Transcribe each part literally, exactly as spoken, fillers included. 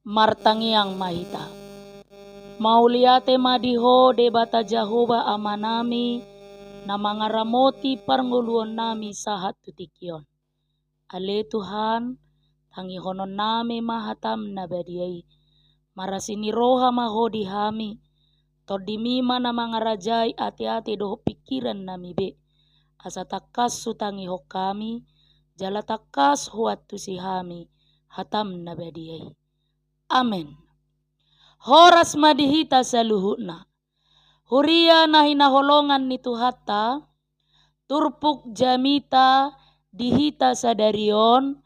Martangiang ma hita. Mauliate ma di Ho Debata Jahowa Amanami, na mangaramoti parngoluonnami sahat tu tingki on. Ale Tuhan, tangihononnami ma hataM na badia i. Marasi ni roha ma Ho di hami, TondiMi ma na mangarajai ateate dohot pingkirannami be, asa tangkas hutangihon hami, jala tangkas huantusi hami hataM na badia i. Amen. Horas ma di hita saluhutna. Huria na hinaholongan ni Tuhanta, turpuk jamita di hita sadari on,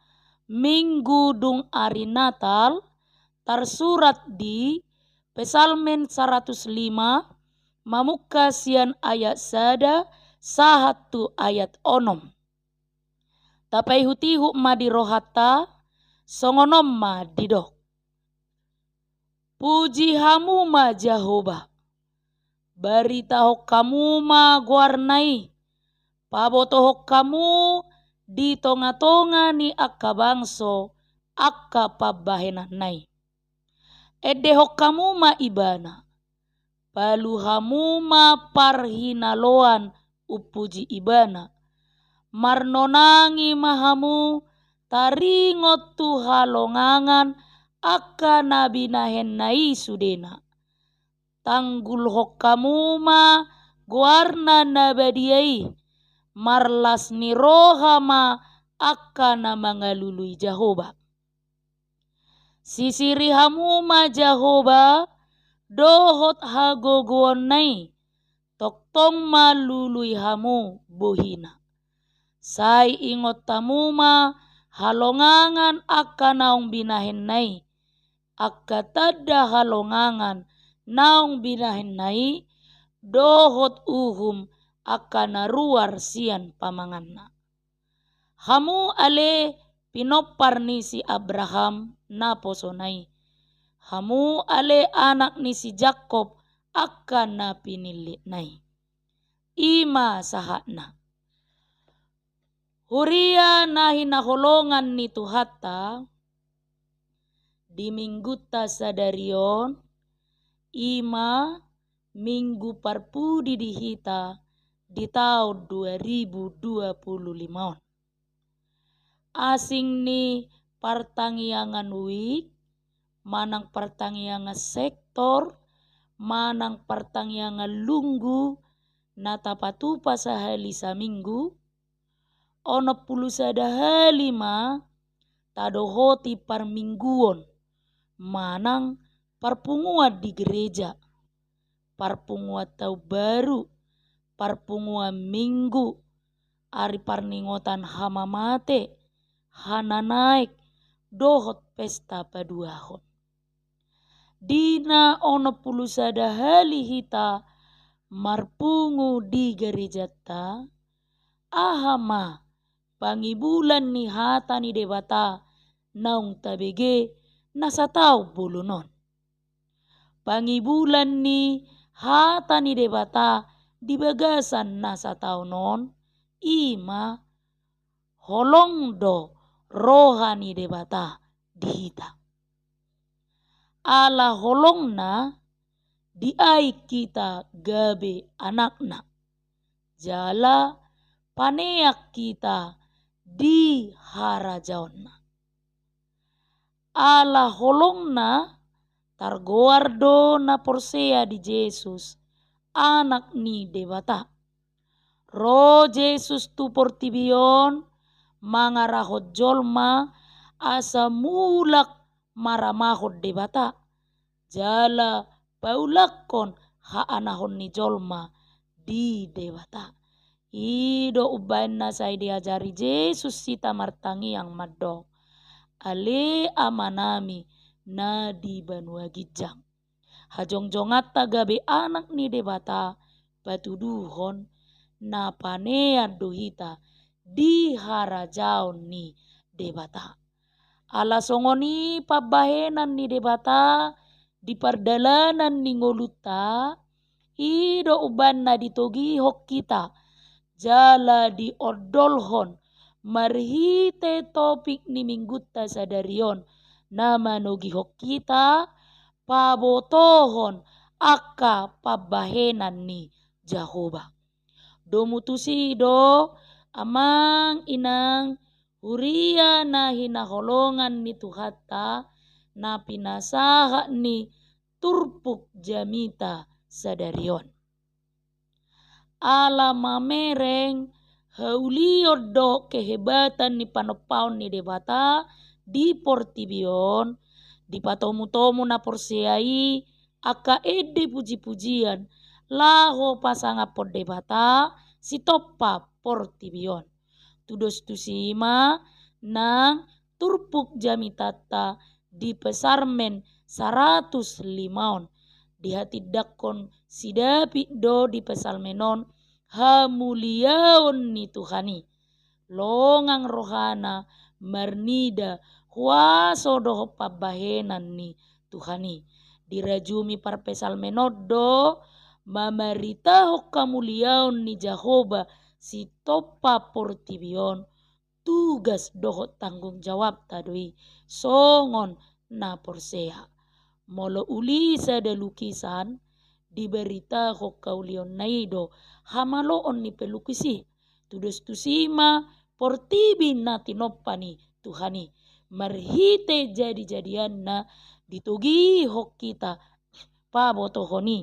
Minggu dung ari Natal, tarsurat di Psalmen saratus lima, mamungka sian ayat sada sahat tu ayat onom. Tapaihutihut ma di rohanta, songon on ma didok. Puji hamu ma Jahowa. Baritahon hamu ma goarna i. Pabotohon hamu di tongatonga ni angka bangso angka pambahenanna i. Endehon hamu ma Ibana. Palu hamu ma parhinaloan umpuji Ibana. Marnonangi ma hamu taringot tu halongangan angka na binahenna i sudena. Tanggulhon hamu ma goarna na badia i. Marlas ni roha ma angka na mangalului Jahowa. Sisiri hamu ma Jahowa dohot hagogoonna i, tongtong ma lului hamu bohina. Sai ingot hamu ma halongangan angka naung binahenna i, angka tanda halongangan naung binahenna i, dohot uhum angka na ruar sian pamanganna. Hamu ale pinompar ni si Abraham naposona i. Hamu ale anak ni si Jakkob angka na pinillitna i. I ma sahatna. Huria na hinaholongan ni Tuhanta, di minggunta sadari on, i ma minggu parpudi di hita di taon dua ribu dua puluh lima on. Asing ni partangiangan wijk, manang partangiangan sektor, manang partangiangan lunggu, na tapatupa sahali saminggu, onom pulu sada hali ma tadohoti parmingguon, manang parpunguan di gereja, parpunguan taon baru, parpunguan minggu, ari parningotan hamamate, hananaek, dohot pesta paduahon. Di na onom pulu sada hali hita marpungu di garejanta, aha ma pangibulan ni hata ni Debata naung tabege na sataon bolon on? Pangibulan ni hata ni Debata di bagasan na sataon on, i ma holong do roha ni Debata di hita. Ala holongna diain hita gabe anakna, jala panean hita di harajaonna. Ala holongna targoar do na porsea di Jesus, Anak ni Debata. Ro Jesus tu portibi on mangarahon jolma asa mulak maramahon Debata, jala paulakhon haanahon ni jolma di Debata. I do umbahen na sai diajari Jesus hita martangiang mandok, Ale Amanami na di banua ginjang. Hajongjonganta gabe anak ni Debata patuduhon na panean do hita di harajaon ni Debata. Ala songon i pambahenan ni Debata di pardalanan ni ngolunta, i do umbahen na ditogihon hita jala diondolhon marhite topik ni minggunta sadari on, na manogihon hita pabotohon angka pambahenan ni Jahowa. Domu tusi do, amang inang, huria na hinaholongan ni Tuhanta, na pinasahat ni turpuk jamita sadari on. Ala mamereng haulion dohot kehebatan ni panompaon ni Debata di portibi on, dipatomutomu na porsea i angka ende pujipujian laho pasangaphon Debata sitompa portibi on. Tudos tusi ma nang turpuk jamitanta di Psalmen saratus lima on. Dihatindangkon si Daud do di Psalmen on hamuliaon ni Tuhan i. Longang rohana marnida huaso dohot pambahenan ni Tuhan i. Dirajumi parpsalmen on do mamaritahon hamuliaon ni Jahowa sitompa portibi on. Tugas dohot tanggung jawabta do i songon na porsea. Molo uli sada lukisan dibaritahon haulionna i do hamaloon ni pelukis i. Tudos tusi ma portibi na tinompa ni Tuhan i. Marhite jadijadianna ditogihon hita pabotohon i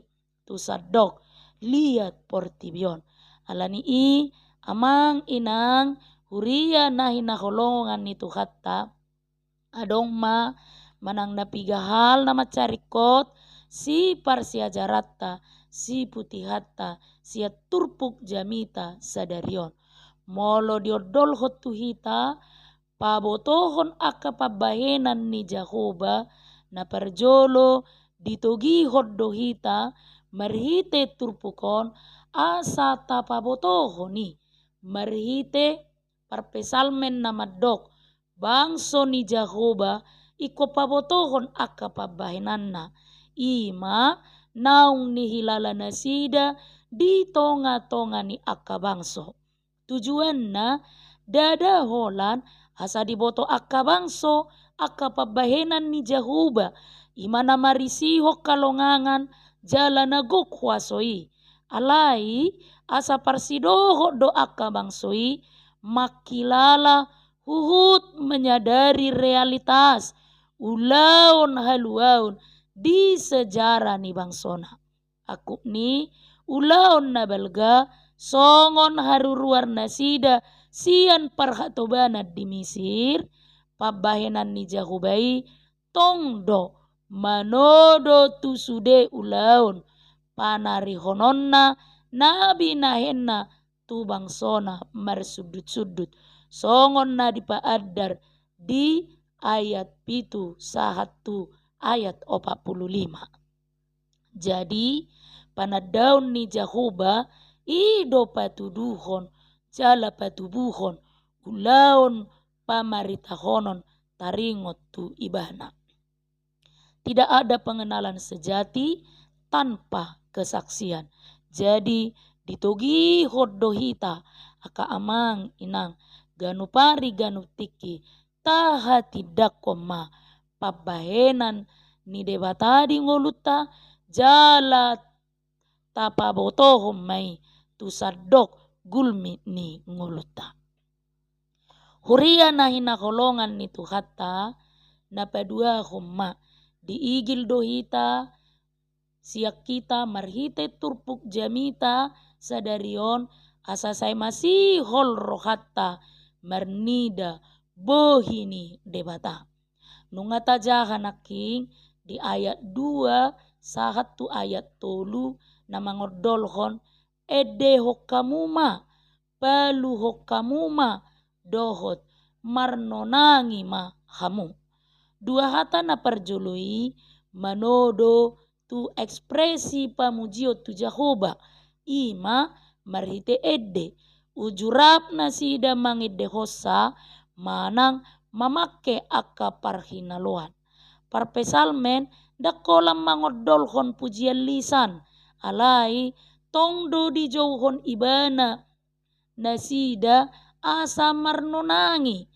tu sandok liat portibi on. Ala ni i, amang inang, huria na hinaholongan ni Tuhanta, adong ma manang na piga hal na mansai ringkot siparsiajaranta, siputihonta sian turpuk jamita sadari on. Molo diondolhon tu hita pabotohon angka pambahenan ni Jahowa, na parjolo ditogihon do hita marhite turpuk on asa tapabotohon i marhite parpsalmen na mandok bangso ni Jahowa ingkon pabotohon angka pambahenanna, i ma naung nihilala nasida di tongatonga ni angka bangso. Tujuanna, ndada holan asa diboto angka bangso angka pambahenan ni Jahowa, i ma na marisihon halongangan jala na gok huaso i. Alai asa parsidohot do angka bangso i mangkilala huhut menyadari realitas ulaon haluaon di sejarah ni bangsona. Angkup ni ulaon na balga songon haruruar nasida sian parhatobanan di Misir, pambahenan ni Jahowa i tong do manodo tu sude ulaon panarihononna na binahenna tu bangsona marsundutsundut, songon na dipaandar di ayat pitu sahat tu ayat opat pulu lima. Jadi, panandaon ni Jahowa i do patuduhon jala patubuhon ulaon pamaritahonon taringot tu Ibana. Tidak ada pengenalan sejati tanpa kesaksian. Jadi, ditogihon do hita, angka amang inang, ganup ari ganup tingki, tahatindangkon ma pambahenan ni Debata di ngolunta, jala tapabotohon ma i tu sandok gulmit ni ngolunta. Huria na hinaholongan ni Tuhanta, na paduahon ma, diigil do hita sian hita marhite turpuk jamita sadari on, asa sai masihol rohanta marnida bohi ni Debata. Nunga tajaha nangkin di ayat dua sahat tu ayat tolu na mangondolhon, endehon hamu ma, paluhon hamu ma, dohot marnonangi ma hamu. Dua hata na parjolo i manodo tu ekspresi pamujion tu Jahowa, i ma marhite ende. Uju rap nasida mangendehonsa manang mamangke angka parhinaloan. Parpsalmen ndang holan mangondolhon pujian lisan, alai tong do dijouhon ibana nasida asa marnonangi,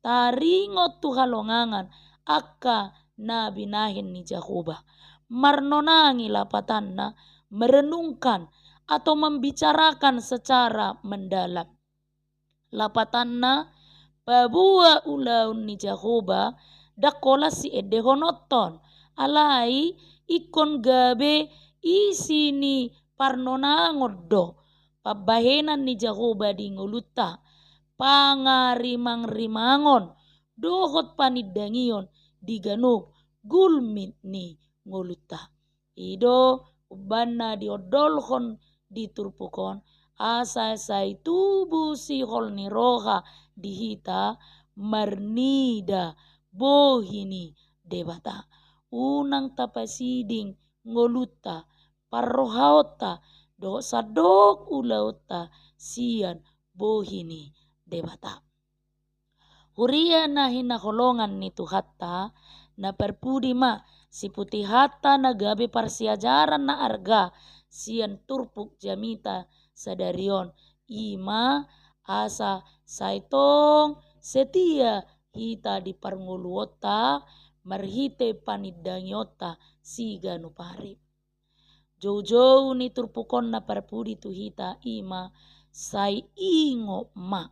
taringot tu halongangan angka na binahen ni Jahowa. Marnonangi lapatanna, merenungkan atau membicarakan secara mendalam. Lapatanna, paboa ulaon ni Jahowa ndang holan siendehononhon, alai ingkon gabe isi ni parnonangon do pambahenan ni Jahowa di ngolunta, pangarimangrimangon dohot panindangion di ganup gulmit ni ngolunta. I do umbahen na diondolhon di turpuk on, asa sai tubu sihol ni roha di hita marnida bohi ni Debata. Unang tapasiding ngolunta, parrohaonta, dohot sandok ulaonta sian bohi ni Debata. Huria na hinaholongan ni Tuhanta, na parpudi ma siputihonta na gabe parsiajaran na arga sian turpuk jamita sadari on, i ma asa sai tong setia hita di parngoluonta marhite panindangionta siganup ari. Joujou ni turpuk on na parpudi tu hita i ma, sai ingot ma.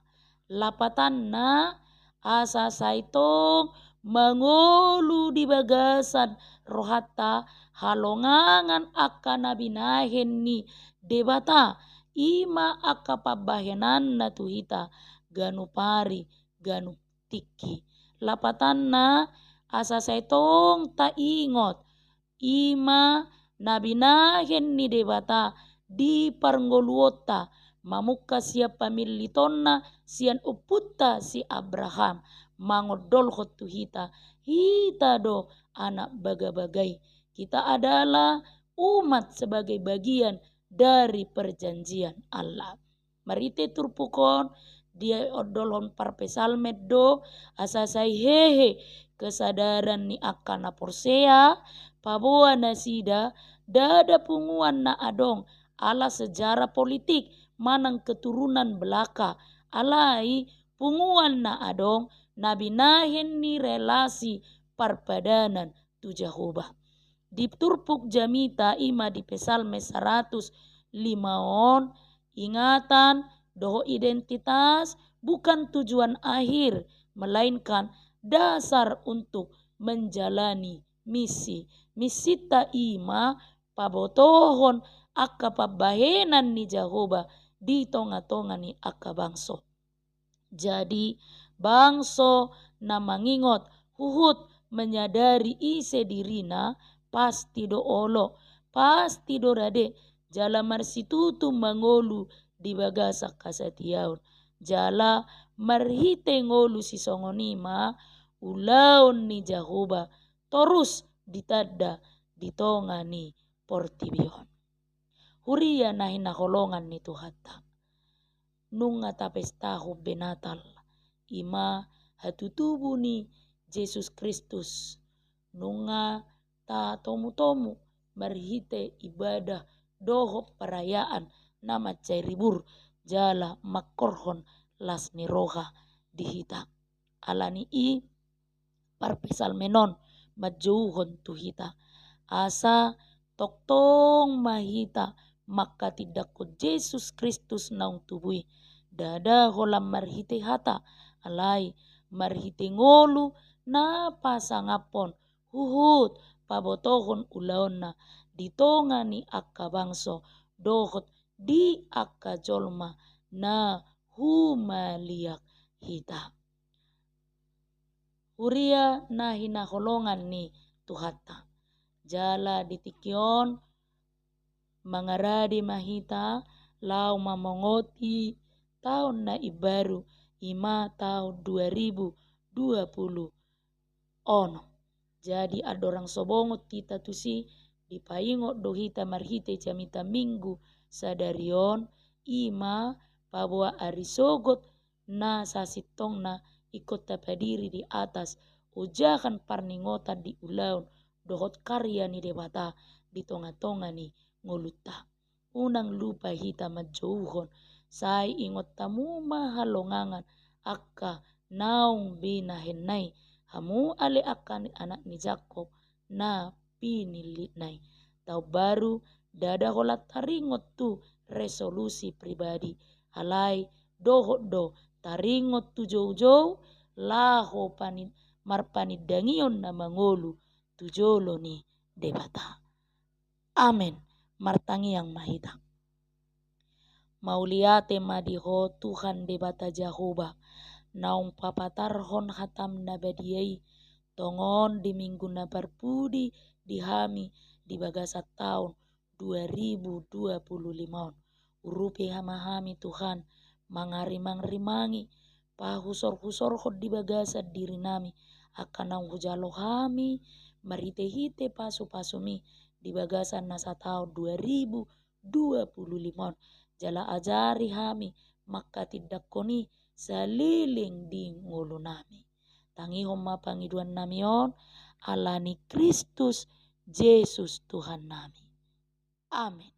Lapatanna, asa sai tong mangolu di bagasan rohanta halongangan angka na binahen ni Debata, i ma angka pambahenanna tu hita ganup ari, ganup tingki. Lapatanna, asa sai tong taingot, i ma na binahen ni Debata di parngoluonta, mamungka sian pamillitonna sian ompunta si Abraham, mangondolhon tu hita, hita do anak bagabaga i. Kita adalah umat sebagai bagian dari perjanjian Allah. Marhite turpuk on diondolhon parpsalmen do, asa sai hehe kesadaran ni angka na porsea, paboa nasida ndada punguan na adong ala sejarah politik manang keturunan belaka, alai punguan na adong na binahen ni relasi parpadanan tu Jahowa. Di turpuk jamita i ma di Psalmen saratus lima on, ingatan dohot identitas bukan tujuan akhir, melainkan dasar untuk menjalani misi. Misinta i ma pabotohon angka pambahenan ni Jahowa di tongatonga ni angka bangso. Jadi, bangso na mangingot huhut menyadari ise dirina, pasti do olo, pasti do rade, jala marsitutu mangolu di bagasan hasatiaon. Jala marhite ngolu sisongon i ma ulaon ni Jahowa torus ditanda di tonga ni portibi on. Huria na hinaholongan ni Tuhanta. Nunga tapestahon be Natal, i ma hatutubu ni Jesus Kristus. Nunga tatomutomu marhite ibadah dohot perayaan na mansai ribur jala mangkorhon las ni roha di hita. Alani i, parpsalmen on manjouhon tu hita. Asa tongtong ma hita manghatindanghon Jesus Kristus naung tubu i. Ndada holan marhite hata, alai marhite ngolu na pasangaphon huhut pabotohon ulaonna di tonga ni angka bangso dohot di angka jolma na humaliang hita. Huria na hinaholongan ni Tuhanta. Jala di tingki on mangarade ma hita laho mamongoti taon na imbaru, i ma taon dua ribu dua puluh onom. Jadi andorang so bongot hita tusi, dipaingot do hita marhite jamita Minggu sadari on, i ma paboa ari Sogot na sasintongna ingkon tapadiri di atas ojahan parningotan di ulaon dohot karya ni Debata di tongatonga ni ngolunta. Unang lupa hita manjouhon, sai ingot hamu ma halongangan angka naung binahenna i, Hamu ale angka ni anak ni Jakkob na pinillitna i. Taon baru, ndada holan taringot tu resolusi pribadi. Alai dohot do taringot tu joujou laho pani-, marpanindangion na mangolu tu jolo ni Debata. Amen. Martangiang ma hita. Mauliate ma di Ho Tuhan Debata Jahowa, naung papatarhon hatam na badia i, tongon di minggu na parpudi di hami di bagasan taon dua ribu dua puluh lima on. Urupi ma hami Tuhan, mangarimangrimangi, pahusorhusorhon di bagasan dirinami, angka naung hujalo hami, marhitehite pasupasumi, di bagasan na sataon dua ribu dua puluh lima on, jala ajari hami manghatindanghon i saleleng di ngolunami. Tangihon ma pangidoannami on, ala ni Kristus Jesus Tuhannami. Amen.